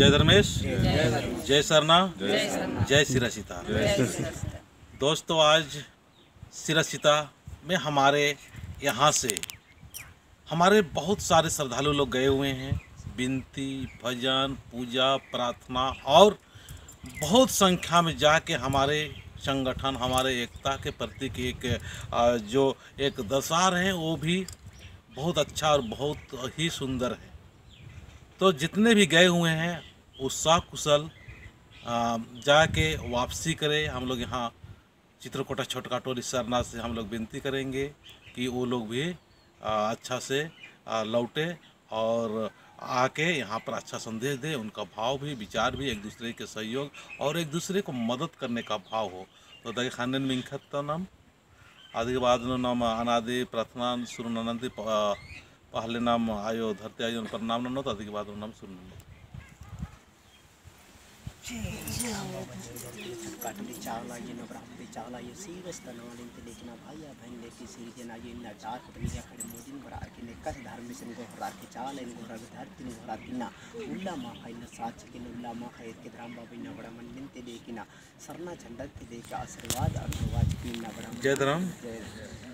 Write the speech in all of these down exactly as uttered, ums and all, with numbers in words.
जय धर्मेश, जय सरना, जय सिरा सीता। दोस्तों, आज सिरा सीता में हमारे यहाँ से हमारे बहुत सारे श्रद्धालु लोग गए हुए हैं। बिनती, भजन, पूजा, प्रार्थना और बहुत संख्या में जाके हमारे संगठन, हमारे एकता के प्रतीक एक, अ, जो एक दशहरा है, वो भी बहुत अच्छा और बहुत ही सुंदर है। तो जितने भी गए हुए हैं, वो सकुशल, अ, जाके वापसी करें। हम लोग यहाँ चित्रकोटा छोटका टोली सरना से हम लोग विनती करेंगे कि वो लोग भी, अ, अच्छा से, अ, लौटे और आके यहाँ पर अच्छा संदेश दे, उनका भाव भी, विचार भी, एक दूसरे के सहयोग और एक दूसरे को मदद करने का भाव हो। तो दगे ख़न्नन मिंख़त नम, अदिगे बाद नू नम अनादि प्रार्थना शुरू ननदी, प-, अ, पहले नम आयो, धरती आयोन प्रणाम ननोत, अदिगे बाद नू नम शुरू ननोत। काटली चावला ये नवरात्रि चावला ये सीरस तनावलिन ते लेकिना भाईया बहन लेके सिरजना ये इन्ना चार कुटुम या खड़े मोदिन बरार के ने कस धर्म से गोहरार के चावला इन गोहरार के धरती इन गोहरार के ना उल्ला माखा इन साच के उल्ला माखा एर के धर्म बाबा इन्ना बड़ा मन मिनते लेकिना सरना झंडा ते लेके आशीर्वाद और आशीर्वाद की इन्ना बड़ा मन जय धर्म। जय धर्म।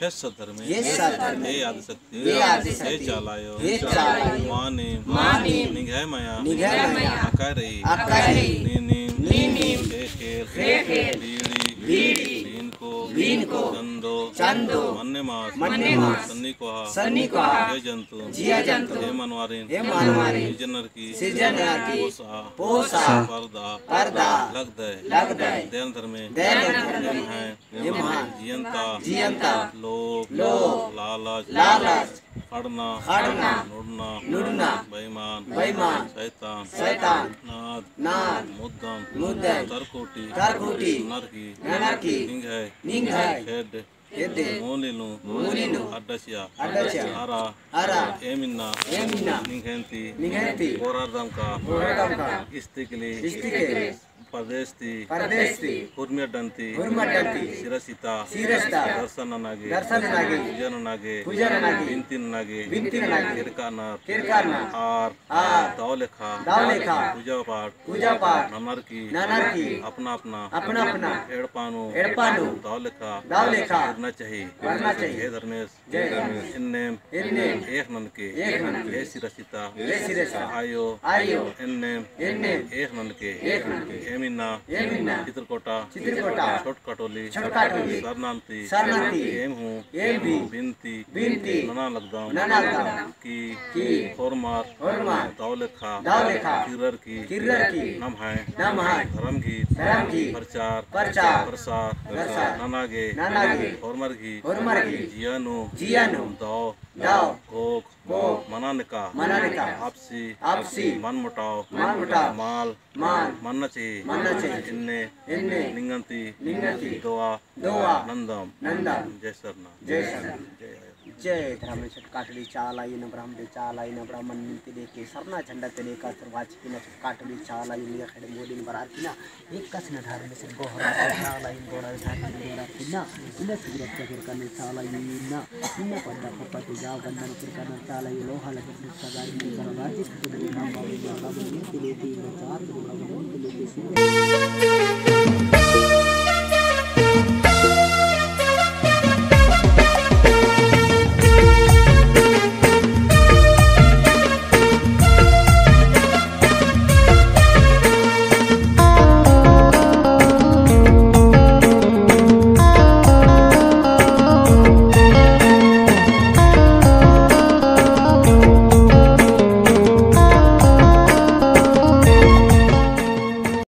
हे सत धर्मे, हे सत धर्मे, हे आदिशक्ति, हे आदिशक्ति, हे चालायो, हे चालायो, मानिम, मानिम, निंग्है मया, निंग्है मया, अकय रई, अकय रई, नीनिम, नीनिम, ख़ेख़ेल, ख़ेख़ेल, बीड़ी, बीड़ी, बीनको, बीनको, चंदो, चंदो, मन्ने मास, मन्ने मास, सन्नी कोहा, सन्नी कोहा, जिया जंतु, जिया जंतु, हे मनवारिन, हे मनवारिन, सिरजनर की, सिरजनर की, पोसा, पोसा, परदा, परदा, लगदय, लगदय, दयन धर्मे, दयन धर्मे, एम्है, एम्है, जियंता, जियंता, लोभ, लोभ, लालच, लालच, ख़ड़ना, ख़ड़ना, नुड़ना, नुड़ना, बेईमान, बेईमान, शैतान, शैतान, नाद, नाद, मुद्दन, मुद्दन, तरकुटी, तरकुटी, नरकी, नरकी, निंग्है, निंग्है, खेड्ड, खेड्ड, मूली नू, मूली नू, अड्डा चिआ, अड्डा चिआ, अरा, अरा, एम इन्ना, एम इन्ना, निंग्है ती, निंग्है ती, पोरारदम का, पोरारदम का, इस्तिकली, इस्तिकली, परदेस ती, परदेस ती, हुरमी अड्डन ती, हुरमी अड्डन ती, सिरसिता, सिरसिता, दर्शन नना गे, दर्शन नना गे, पूजा नना गे, पूजा नना गे, बिनती नना गे, बिनती नना गे, केरका नर, केरका नर, आर, आर, दव लेखा, दव लेखा, पूजा पाठ, पूजा पाठ, ननर की, ननर की, अपना अपना, अपना अपना, एड़पा नू, एड़पा नू, दव लेखा, दव लेखा, करना चाहिए, करना चाहिए। हे धर्मेस, जय धर्मेस। एन्नेम, एन्नेम, एख़ ननके, एख़ ननके, हे सिरसिता, हे सिरसिता, आयो, आयो, एन्नेम, एन्नेम, एख़ ननके, एख़ ननके, एम इन्ना, एम इन्ना, चित्रकोटा, चित्रकोटा, छोटका टोली, छोटका टोली, सरना ती, सरना ती, एम हूँ, एम हूँ, बिनती, बिनती, नना लगदम, नना लगदम, की, की, होरमर, होरमर, दव लेखा, दव लेखा, किर्रर की, किर्रर की, नम्है, नम्है, धर्म गीत, धर्म गीत, प्रचार, प्रचार, प्रसार, प्रसार, नना गे, नना गे, होरमर गही, होरमर गही, जिया नू, जिया नू, दव, दव, घोख, घोख, मना नेका, मना नेका, आपसी, आपसी, मन मुटाव, मन मुटाव, मल, मल, मन्ना चाहिए, मन्ना चाहिए, एन्ने, एन्ने, निंगन ती, निंगन ती, दुआ, दुआ, नन्दम, नन्दम, जय सरना, जय सरना, जय जय धर्म। छोटका टोली चाला आयो ना, ब्राह्मण चाला आयो ना, ब्राह्मण ती लेके सरना झंडा ती लेके आशीर्वाद चिकिना। छोटका टोली चाला आयो ना, खड़े मोदिन बरार किना, एक कस ना धर्म से गोहरा चाला आयो ना, गोहरा धर्म से बरार किना। इन्ना सिगरेट का फिर करने चाला आयो ना, इन्ना पद्दा पप्पा ते जाओ गंदा फिर करने चाला आयो ना, लोहा लगे सगाई की बराबर जिस दिन हम बाबू बाबू ती लेके इन्ना चार दिन बाबू ती लेके सिगरेट